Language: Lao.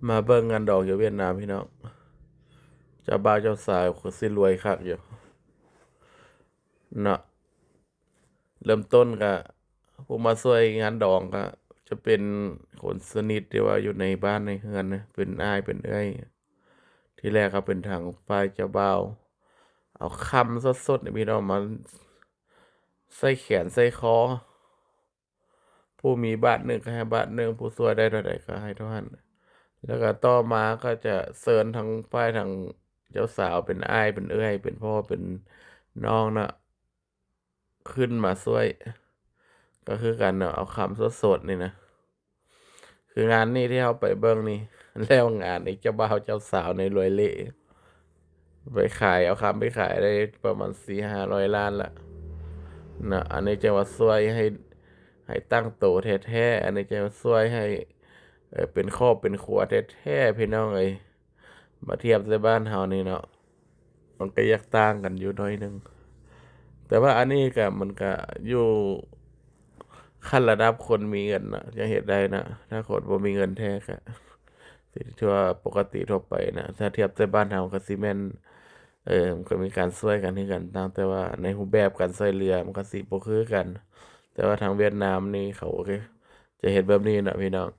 ມາເບິ່ງງານດອງຢູ່ຫວຽດນາມພີ່ນ້ອງ ເຈົ້າບ່າວເຈົ້າສາວຄືຊິລວຍຄັກຢູ່ເນາະ. ເລີ່ມຕົ້ນກະ ຜູ້ມາຊ່ວຍງານດອງກະຈະເປັນຄົນສະໜິດທີ່ວ່າຢູ່ໃນບ້ານໃນເຮືອນນະ ເປັນອ້າຍເປັນເອື້ອຍ. ທີແລກກະເປັນທາງຝ່າຍເຈົ້າບ່າວ ເອົາຄຳສົດໆນີ້ພີ່ນ້ອງ ມາໃສ່ແຂນໃສ່ຄໍ. ຜູ້ມີບາດໜຶ່ງກະໃຫ້ບາດໜຶ່ງ ຜູ້ຊ່ວຍໄດ້ເທົ່າໃດກະໃຫ້ເທົ່ານັ້ນ. ແລ້ວກະຕໍ່ມາກະຈະເຊີນທາງຝ່າຍທາງເຈົ້າສາວ ເປັນອ້າຍເປັນເອື້ອຍ ເປັນພໍ່ເປັນນ້ອງນະ ຂຶ້ນມາຊ່ວຍ ກະຄືກັນເນາະ ເອົາຄຳສົດໆນີ້ນະ. ຄືງານນີ້ທີ່ເຮົາໄປເບິ່ງນີ້ ແລ້ວງານນີ້ເຈົ້າບ່າວເຈົ້າສາວນີ້ລວຍເລະ ໄປຂາຍ ເອົາຄຳໄປຂາຍໄດ້ປະມານສີ່ຫ້າຮ້ອຍລ້ານລະນະ. ອັນນີ້ຈັ່ງວ່າຊ່ວຍໃຫ້ ໃຫ້ຕັ້ງໂຕແທ້ໆ ອັນນີ້ຈັ່ງວ່າຊ່ວຍໃຫ້ ເອີ ເປັນຄອບເປັນຄົວແທ້ໆ ພີ່ນ້ອງເອີຍ. ມາທຽບໃສ່ບ້ານເຮົານີ້ເນາະ ມັນກະຢາກຕ່າງກັນຢູ່ໜ້ອຍໜຶ່ງ ແຕ່ວ່າອັນນີ້ກະ ມັນກະຢູ່ຂັ້ນລະດັບຄົນມີເງິນນະ ຈັ່ງເຮັດໄດ້ນະ. ຖ້າຄົນບໍ່ມີເງິນແທ້ກະ ຊິຖືວ່າປົກກະຕິທົ່ວໄປນະ. ຖ້າທຽບໃສ່ບ້ານເຮົາກະຊິແມ່ນ ເອີ ມັນກະມີການຊ່ວຍກັນຄືກັນ ຕ່າງແຕ່ວ່າໃນຮູບແບບການຊ່ວຍເຫຼືອມັນກະຊິບໍ່ຄືກັນ. ແຕ່ວ່າທາງຫວຽດນາມນີ້ເຂົາ ໂອເຄ ຈະເຮັດແບບນີ້ເນາະພີ່ນ້ອງ.